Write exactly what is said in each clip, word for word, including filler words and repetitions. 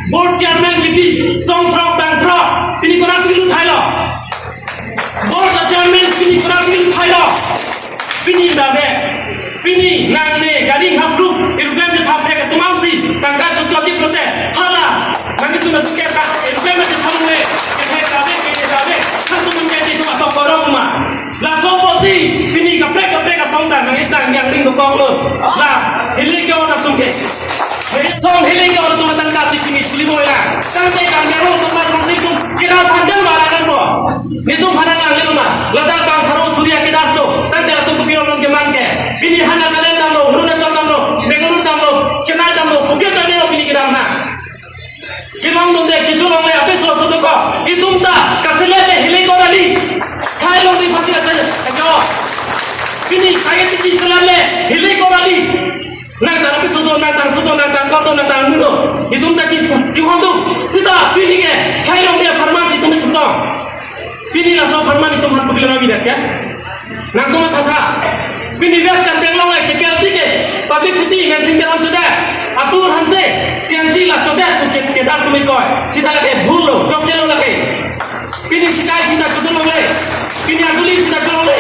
Board chairman kipi, song throk bang throk, pini konatsi kilut thailo? Board chairman pini konatsi kilut thailo? Pini dave, pini nangne gari hap luk, aeroplane je thap thek atum aphansi tangka chot chot jip lote, hala, nangi tuna tuke ta, aeroplane je thap le, ke thek dave, ke thek dave, thang tum ke di tum atok korok ma. Laso apotsi, pini kaprek kaprek asong ta, nangi tang yang ring dokok lo. La, hili ke ora sung ke. Hili song hili ke ora tum tangka si pini suli boy la. Tangte kang yang lo tempat song si tum, kita pandang malah kan bo. Netum hana nang lima, ladak bang Tharo Surya kedas do, tangte latum kopi ong keman ke. Pini hana Nagaland damlo, Arunachal damlo, Bengaluru damlo, Chennai damlo, kopi ong damlo pini kedam na. Kelong dunde, kecholongle, ape so so ko. Itum ta, kasile te hili ko rali. Khai long di pasi aja, ajo. Pini kaya kecil selale, hili ko rali. Nang tang ape so do, nang tang so do, nang tang ko do, nang tang nu do. Itum ta ci, ci hondu. Sita, pini ke, khai long dia pharman si tum song. Pini laso pharman itum han pukil rami dak ya. Nangtum matha tha. Pini West Karbi Anglong le kepel tike. Publicity men sing dalam sudah. Atur hanse. Siansi la sudah tu ke, kedas sumi koi. Sita lake bhul lo. Jok chelo lake. Pini sikai sita kudun longle. Pini aguli sita cholongle.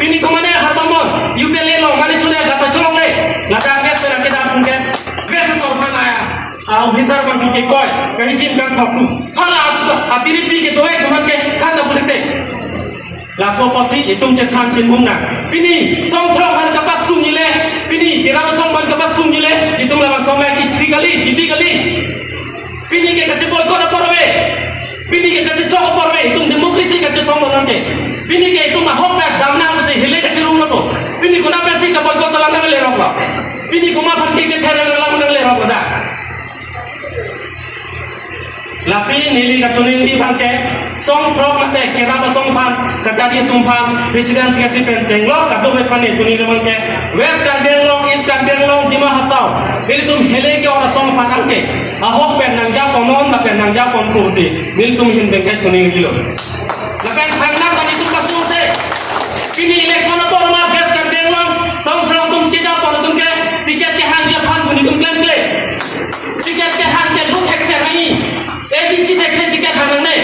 Pini komane harbamon. U P L A lo. Mane chule kata cholongle. Lata West na kedas sungke. West korban aya. Ah, officer bang ke koi, kahi jin kang thok tu. Hala, apiri pi ke doe kuman ke khan ta pulik te. Laso apotsi itum chethan chinmung na. Pini, song throk han kapasung nile. Pini, kerap song ban kapasung nile. Itum labang song lagi kri kali, kipi kali. Pini ke kache boycott apor ave. Pini ke kache chok apor ave. Itum democracy kache song ban ke. Pini ke itum ahok na damna mesti hile kache rung lo. Pini kona pensi ka boycott talang na le rok lo. Pini kuma phan ke ke thera lang na le rok lo da. Lasi neli kachiningri abang ke, song throk mate kerap asong aphan, kachari atum aphan, president secretary pen chenglok, kadokave aphan ne chiningri abang ke, West Karbi Anglong, East Karbi Anglong, Dima Hasao, nelitum hile ke ora song aphan abang ke, ahok pen nangjaponon, lapen nangjaponpo si, nelitum ahin abang ke chiningri lo. Lapen thangnat kami atum kasu se. Pini election apor ma West Karbi Anglong, song throk atum chejapon atum ke, ticket kehangji aphan puni atum klemkle. Ticket kehang ke lut thek se hangi. A B C thek thek ticket hang nangne.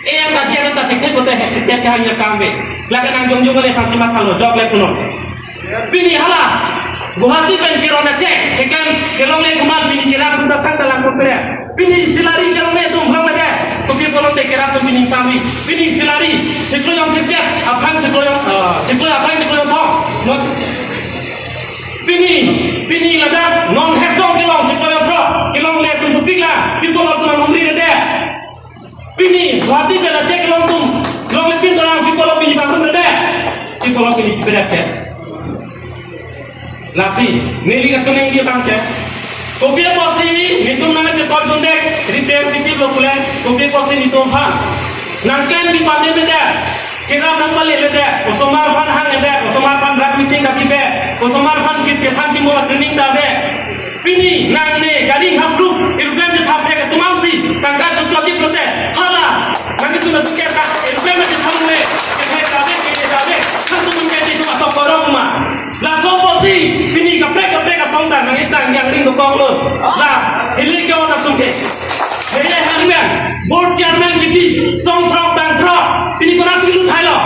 A M ta J N M ta thek thek pote ticket kehangji akam ave. Lake nang jongjong le phan chima thalo, jok le puno. Pini hala, Guwahati pen kerap na chek, ekan kelongle kuman pini kerap kuda tang talang kumpre. Pini salary kelongle atum bang lade. Kopi apotlo te kerap atum pini kami. Pini salary, chiklo jon chiklo, aphan chiklo jon, ah, chiklo aphan chiklo jon thong. Not. Pini, pini ladak non head dong kelong chiklo jon thong. Kelongle atum tupik la, people of Tumang Umri lade. Pini, Guwahati pen ajek long atum, long lepin dorang people of pini bangun lade. People of pini berat ya. Lasi, neli kachiningri abang ke. Kopi apotsi, netum nang ke koi dundek, representative lo pule, kopi apotsi netum aphan. Nangklem di pande mede, kerap nangpale lede, osomar aphan hang lede, osomar aphan rat meeting kaki be, osomar aphan kit kethan kimo training da be. Pini, nangne, gari hap luk, aeroplane je thap thek atum aphansi, tangka chot chot jip lote, hala, nangi tuna tuke ta, aeroplane je thap le, ke thek ta be, ke thek ta be, thang tum ke di tum atok korok ma. Laso apotsi, pini kaprek kaprek asong ta, nangi tang yang ring dokok lo. La, hili ke ora sung ke. Hili hangman, board chairman kipi, song throk bang throk, pini konatsi kilut thailo?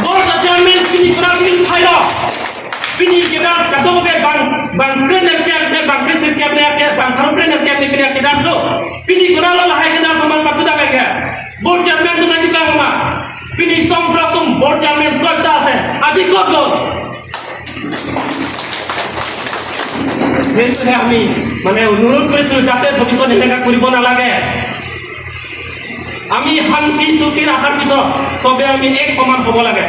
Board chairman pini konatsi kilut thailo? Pini kita kadokave bang, bang kre nem kre, bang kre sir kre nem kre, bang pharo kre nem kre, pini kita do. Pini kona lo lahai kena pemang pakuda bang ya. Board chairman tu nanti bang ma. Pini song throk atum board chairman throk ta ase. Aji kot lo. Netu he ami, mane onurot korisu jate bhobishyot eneka koribo nalage. Ami শান্তি চুক্তিৰ আশাৰ পিছত চবে আমি এক সমান হ'ব লাগে।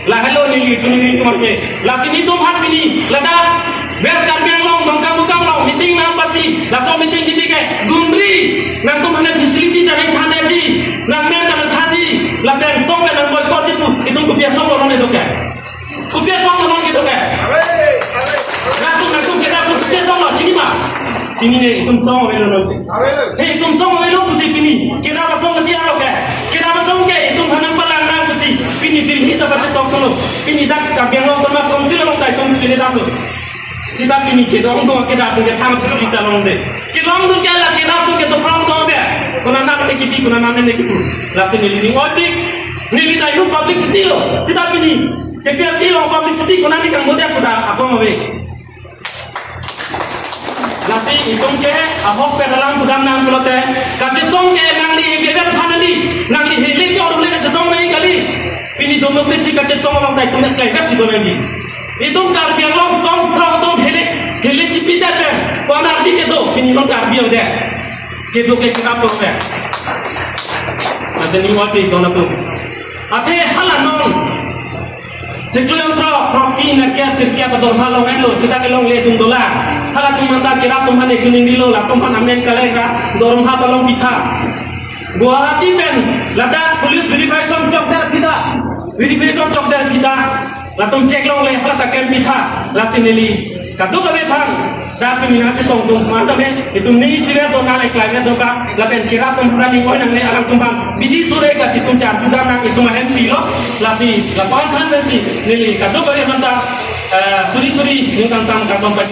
Lahelo neli chiningri tumang ke. Lasi netum aphan pini, ladak West Karbi Anglong, Dongkamukam along, meeting nangpati, laso meeting kipi ke, dunri, nangtum aphan facility ta nangthan di, nangmen ta nangthan di, lapen song pen nang boycott di pu, itum kopi asong lo nang itu ke. Kopi asong lo nang itu ke. Nangtum, nangtum kita pu kopi asong lo, chini ma. Chinine, itum song avelo nang. He, itum song avelo pusi pini. Kerap asong ke dia lo ke. Kerap asong ke, itum aphan nangpalang nang pusi. Pini Delhi ta pasi tok lo. Pini dak Karbi Anglong Autonomous Council along ta itum pini dak lo. Sita pini kedong dong kedas ke tham kita long de. Kelong dun ke la kerap dun ke doprong do be. Konat nat ne kipi, konat nat ne kipu. Lasi neli ning oi pik. Neli ta yu publicity lo. Sita pini. K P F T lo publicity konat ne kang bodia kuda apa mawe. Lasi itum ke ahok pen alam kudam nang pulote. Kachesong ke nangli ke ber phan nangli. Nangli hili ke orang le kachesong nangji kali. Pini democracy kachesong along tai kuda kai ber si do nangji. Itum Karbi Anglong song sa atum hili, hili chipi tete. Ko-an Karbi kedo, pini non Karbi ode. Kedo ke kita pro be. Mate ning oi pik don atum. Athe hala non. Chiklo yong throk, throksi nerkep, sirkep adorma long-etlo, sita kelongle atum dolang. Halatum anta kerap atum aphan ekjun ingri lo, latum aphan amen kalai ra, dorma palong pitha. Guwahati pen, ladak police verification chokdar kita. Verification chokdar kita. Latum check longle, hala ta klem pitha. Lasi neli kadokave aphan, dak pini nangchetong atum aphan tame, itum ni sire do nang, climate do ka, lapen kerap atum aphan ning oi nangne alangtum aphan. Bidi sure ka itum char juda nang itum ahem pilo, lasi, lapu-an than pensi, neli kadokave aphan ta, eh, suri suri, ningkan tam kadom paju.